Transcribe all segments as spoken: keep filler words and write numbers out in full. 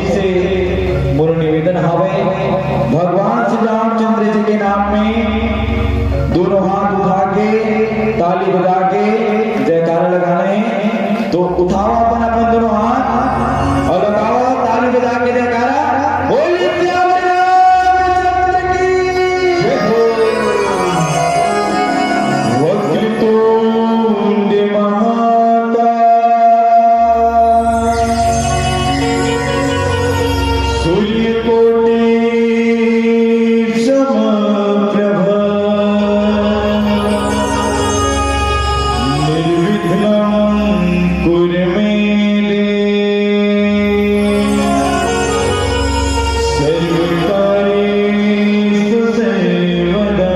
से मोर निवेदन हावय, भगवान श्री रामचंद्र जी के नाम में दोनों हाथ उठा के, ताली बजा के जयकारा लगाना है। तो उठाओ अपन, अपन दोनों हाथ और लगाओ ताली बजा के जयकारा। बोलिए सियावर रामचंद्र की जय हो। वक्रतुंड महाकाय, सूर्यकोटि समप्रभ, निर्विघ्नं कुरु मे देव, सर्वकार्येषु सर्वदा।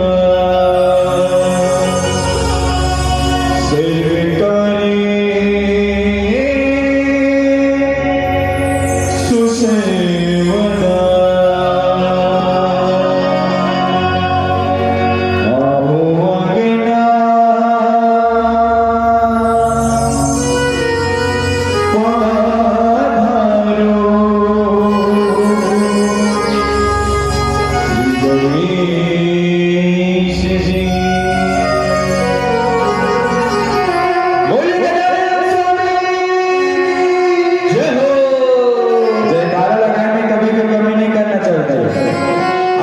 सर्वकार्येषु सर्वदा। अहो अगना पधारो। गणेश जी। बोलिए गजानन स्वामी की जय हो। जयकारा लगाए में कभी भी कमी नहीं करना चाहते।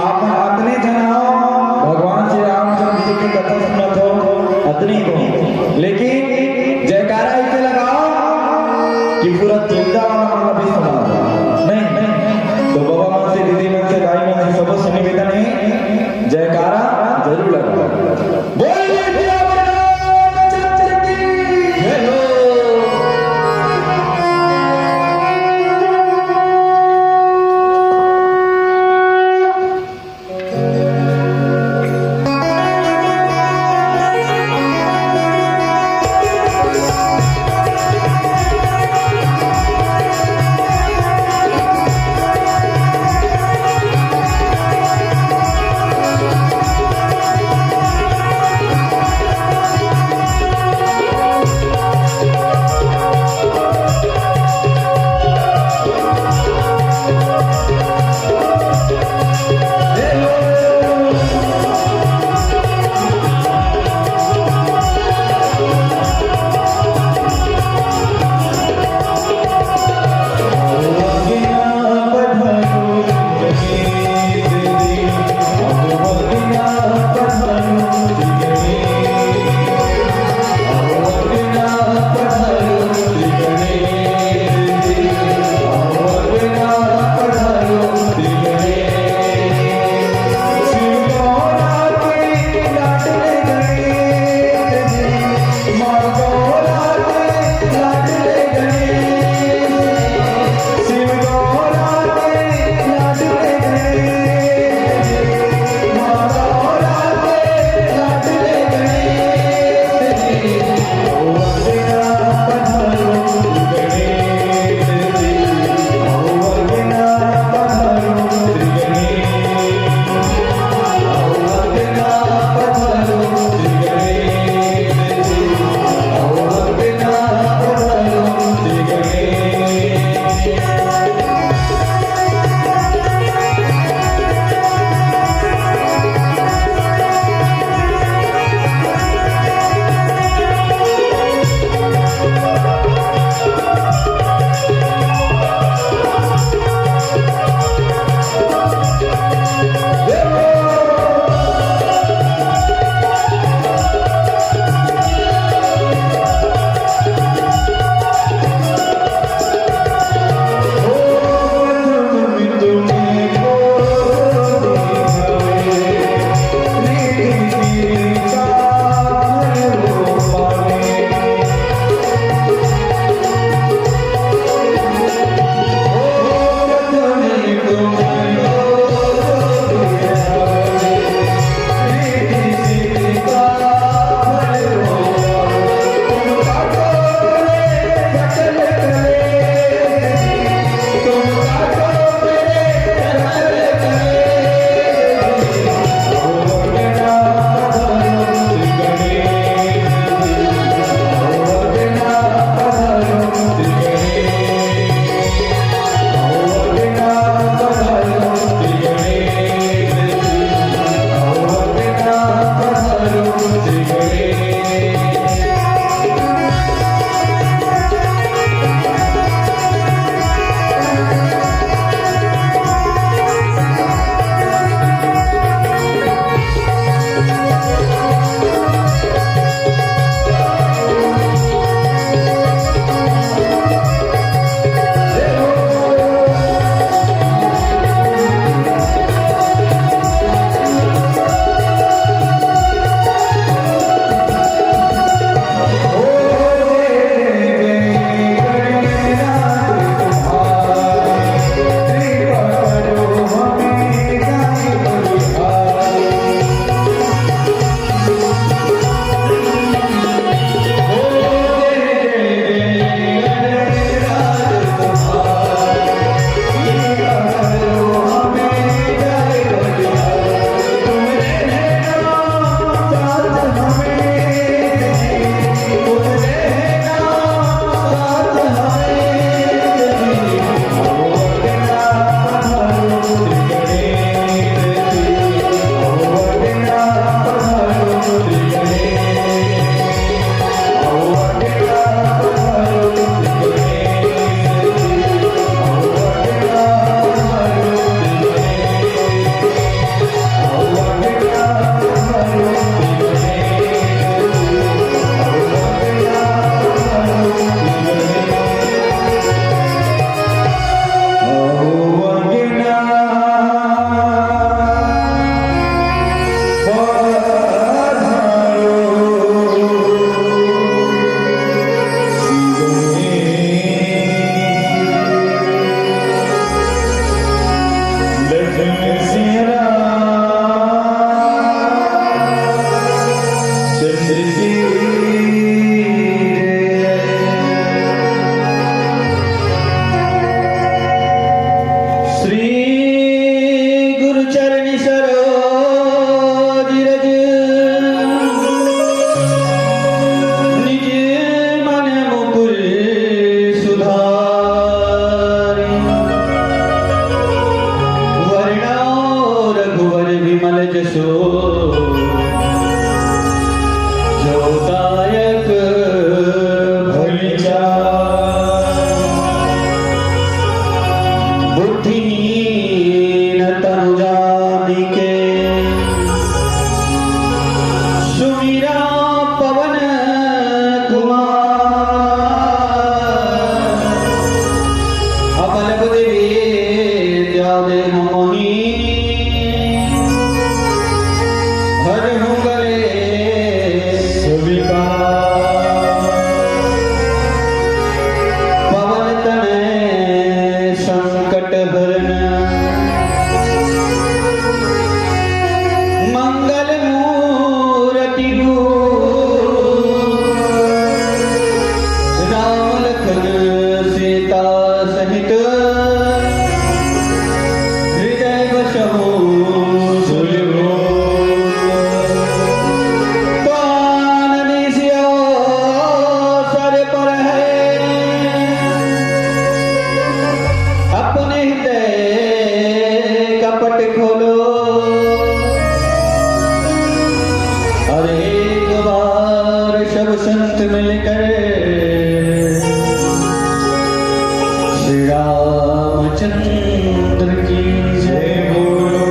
आप अतने जन हो, भगवान श्री रामचंद्र जी की कथा सुनत हो, अतने को। लेकिन जयकारा ऐसे लगाओ कि पूरा जिंदा वाला मतलब भी सुना दो। नहीं, नहीं। तो बाबा मन से, दीदी मन से, दाई मन से, सबो से निवेदन है, जयकारा जरूर लगाओ। बोलिए सियावर रामचंद्र की जय हो। हरहु कलेस विकार, पवन तनय संकट हरण, मंगल मूरति रूप, राम लखन सीता सहित, हृदय बसहु सुरभूप। तो आनन इसी अवसर पर है, अपने हृदय कपट खोलो। और एक बार सब संत मिलकर श्री रामचंद्र की जय बोलो।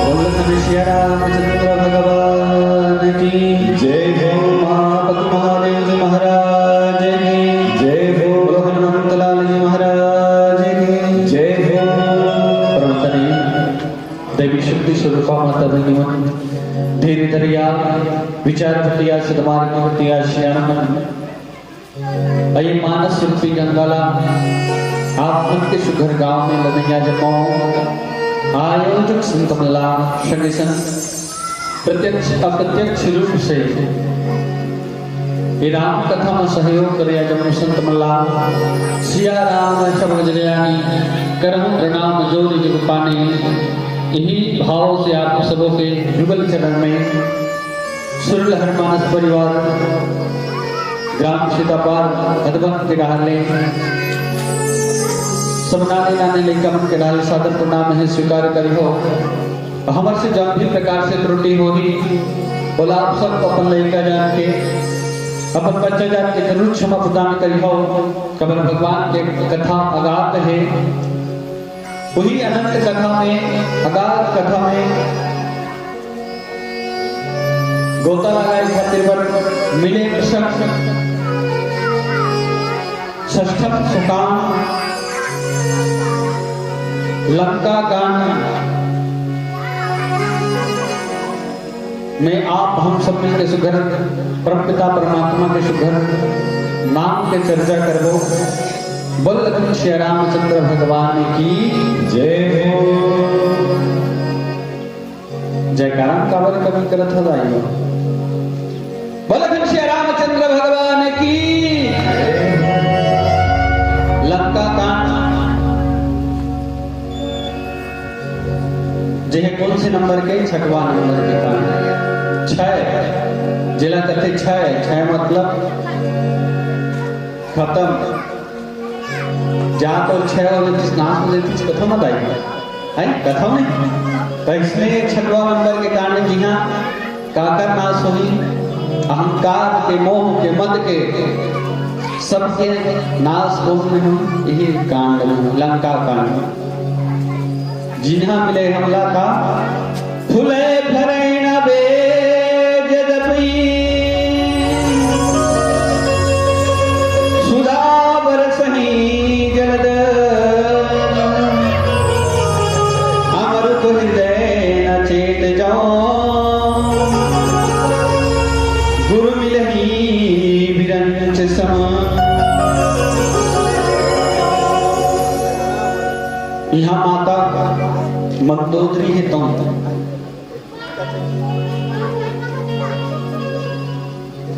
बोलो श्री रामचंद्र भगवान की जय हो। उमापति महादेव जी महाराज की जय हो। बोलो हनुमंत लाल जी महाराज की जय हो। परम आदरणीय दैवी शक्ति स्वरूपा माता भगिनी मन, धीर धरिया, विचार भटिया, सदमार्ग भटिया, सियान मन, अये मानस रूपी गंगा ला आप मन के सुघर गांव में लदइया जम्मो आयोजक संत मन ला संगे संग प्रत्यक्ष अप्रत्यक्ष रूप से ये राम कथा में सहयोग करे जम्मो संत मन ला सिया राम सब गजगयानी करहु प्रणाम जोर जुग पानी। यही भाव से आप सबों के युगल चरण में सुरलहर मानस परिवार, ग्राम सीतापार, हदबन के डहार ले, सब नाने नाने लइका मन के डहार ले सादर प्रणाम हे स्वीकार करिहो। हमर से जब भी प्रकार से त्रुटि होही, ओला आप सब अपन लइका जान के, अपन बच्चा जान के जरूर क्षमा प्रदान करिहो। काबर भगवान के कथा अगाध हे, वही अनंत कथा में, अगाध कथा में गोता लगाए खातिर बर मिले कृष्ण षष्ठम सुकाम लंका कांड में आप हम सब मिलके सुघर परमपिता परमात्मा के सुघर नाम के चर्चा करबो। बोल लखन श्री रामचंद्र भगवान की जय हो। जयकारा काबर कमी करत हो दाई हो? बोल लखन श्री रामचंद्र भगवान की। लंका कांड, जे हे कौन से नंबर के? छठवां नंबर के कांड। छय, जेला कथे छय, छय मतलब खत्म। जा तो छय हो जतिस, नाश हो जतिस, कथा मत आई। हैं? कथा में? तो इसलिए छठवां नंबर के कांड जिहां काकर नाश होही, अहंकार के, मोह के, मद के, सबके नाश कौन में होही? यही कांड में होही, लंका कांड में। जिन्हा मिले हमला का फुले फरैना बेज जपई, सुधा बरसही जलद अमर हृदय न चेत जाओ, गुरु मिलही विरंच सम। इहाँ माता मंदोदरी हे तौं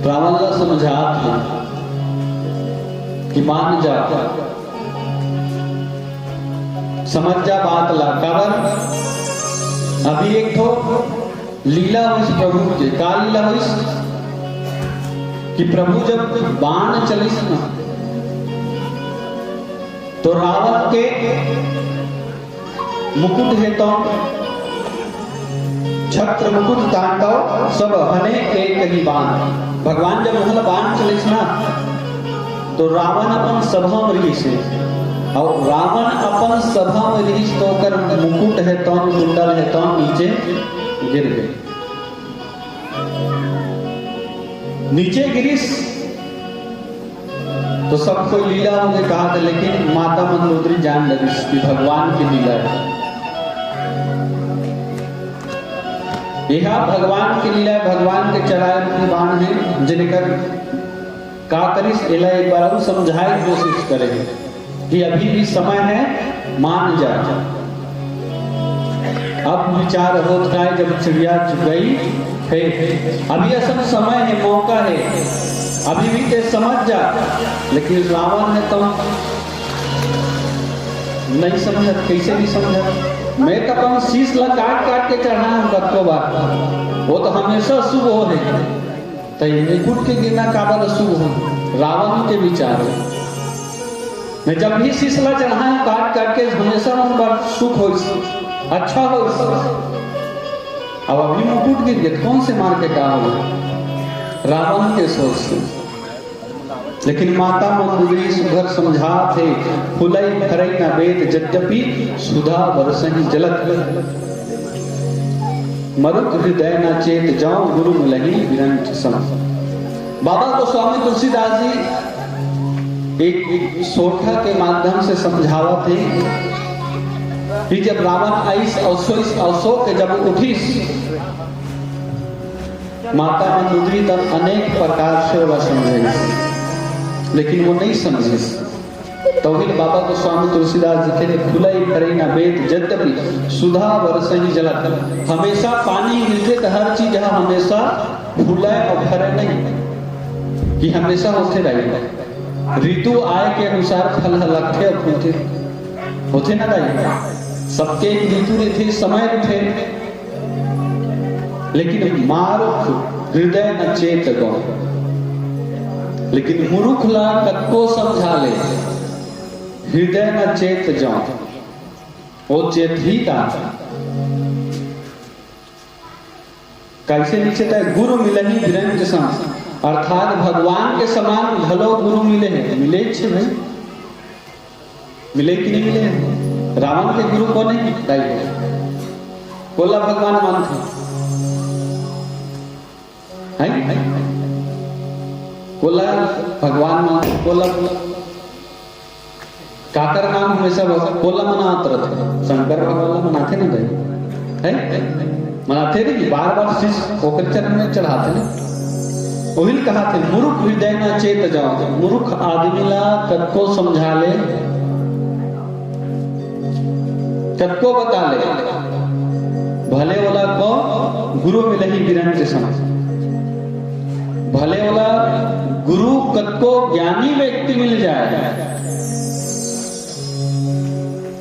रावण ला समझात हे कि मान जा, समझ जा बात ला। काबर अभी एक ठो लीला होइस प्रभु के। का लीला होइस कि प्रभु जब बाण चलिस ना, तो रावण के मुकुट हे तौं छत्र मुकुट तांडव सब हने एक ही बाण। भगवान जब मोहला बाण चलिस ना, तो रावण अपन सभा में रहिस हे, अउ रावण अपन सभा में रहिस तो ओकर मुकुट हे तौं, कुंडल हे तौं नीचे गिर गे। नीचे गिरिस तो सब कोई लीला होगे कहा था, लेकिन माता मंदोदरी जान लगिस कि भगवान की लीला हे। एहा भगवान के लीला, भगवान के चलाए रूपी बाण हे, जेकर का करिस, एला एक बार अउ समझाए के कोशिश करे कि अभी भी समय है, मान जा। अब विचार होत काय, जब चिड़िया चुग गई हे, अभी असन समय है, मौका है, अभी भी ते समझ जा। लेकिन रावण हे तो नहीं समझत। कैसे नहीं समझत? मैं तो अपन शीश ला काट काट के चढ़ाए हूँ कतको बार, वो तो हमेशा शुभ हो है। तो ये मुकुट के गिरना काबर शुभ हो? रावण के विचार है। मैं जब भी शीश ला चढ़ाए हूँ काट काट के, हमेशा मन बर सुख हो, अच्छा हो। अब अभी मुकुट गिर गए, कौन से मार के का हो? रावण के सोच से। लेकिन माता मंदोदरी सुघर समझात हे, "फुलई फरई न बेद जद्यपि, सुधा बरसहि जलत। मरुत हृदय न चेत जौं, गुरु मिलहि बिरंच सम।" बाबा गोस्वामी तुलसीदास जी एक, एक सोरठा के माध्यम से समझावत हे कि जब रावण आइस, अवसोइस, अवसो के जब उठिस, माता मंदोदरी तब अनेक प्रकार से ओला समझाइस, लेकिन वो नहीं समझिस। तो फिर बाबा गोस्वामी तुलसीदास जी के, "फुलई फरे न बेद जद्यपि, सुधा बरसहि जलत।" हमेशा पानी गिरथे, तो हर चीज ह हमेशा फूले और फरे नहीं, कि हमेशा होते रही। ऋतु आय के अनुसार फल ह लगथे और फूलथे, होथे ना दाई? सबके एक ऋतु रहिथे, समय रहिथे। लेकिन मारुख हृदय न चेत गौ, लेकिन मुरुख ला कतको समझा ले, हृदय न चेत जौ, वो चेत ही का। कैसे नहीं चेता है? गुरु मिलही बिरंच सम, अर्थात भगवान के समान घलो गुरु मिले हैं, मिले छे भाई। मिले कि नहीं मिले? रावण के गुरु कोन हे? दाई हो। कोला भगवान मानथे? हैं? कोला भगवान मानथे, कोला, काकर नाम हमेशा भगवान, कोला मनात रथे। शंकर भगवान ला मनाथे ना दाई? हैं? मनाथे नहीं, बार बार शीश ओकर चरण में चढ़ाथे ना। ओहिल कहाथे, "मुरुख हृदय न चेत जाओ।" मुरुख आदमी ला कतको समझा ले, कतको बता ले, भले ओला को गुरु मिलही बिरंच सम, भले ओला गुरु कतको ज्ञानी व्यक्ति मिल जाए,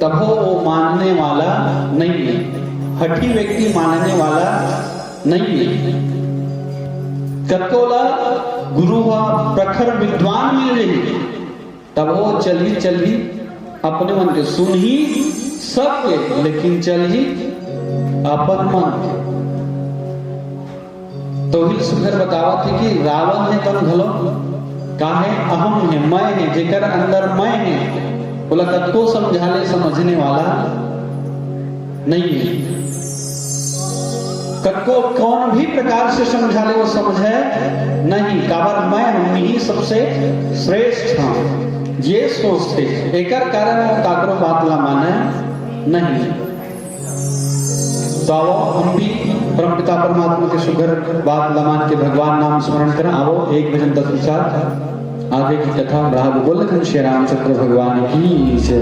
तभो वो मानने वाला नहीं है। हठी व्यक्ति मानने वाला नहीं है। कतको ला गुरु वा प्रखर विद्वान मिल रही, तभो चलही, चलही अपने मन के, सुनही सबके, लेकिन चलही अपन मन के। तो ही सुघर बतावत हे कि रावण हे तन घलो का हे, अहम हे, मैं हे, जेकर अंदर मैं हे, ओला कतको समझा ले समझने वाला नहीं हे। कतको कौन भी प्रकार से समझा ले, वो समझे नहीं, काबर मैं हम ही सबसे श्रेष्ठ हूँ, ये सोचथे, एकर कारण वो काकरो बात ला माने नहीं। तो आओ, हम भी परमपिता परमात्मा के सुघर बात ला मान के भगवान नाम स्मरण करें। आओ, एक भजन दस विचार, आगे की कथा राग गोलखन श्री रामचंद्र भगवान की जय।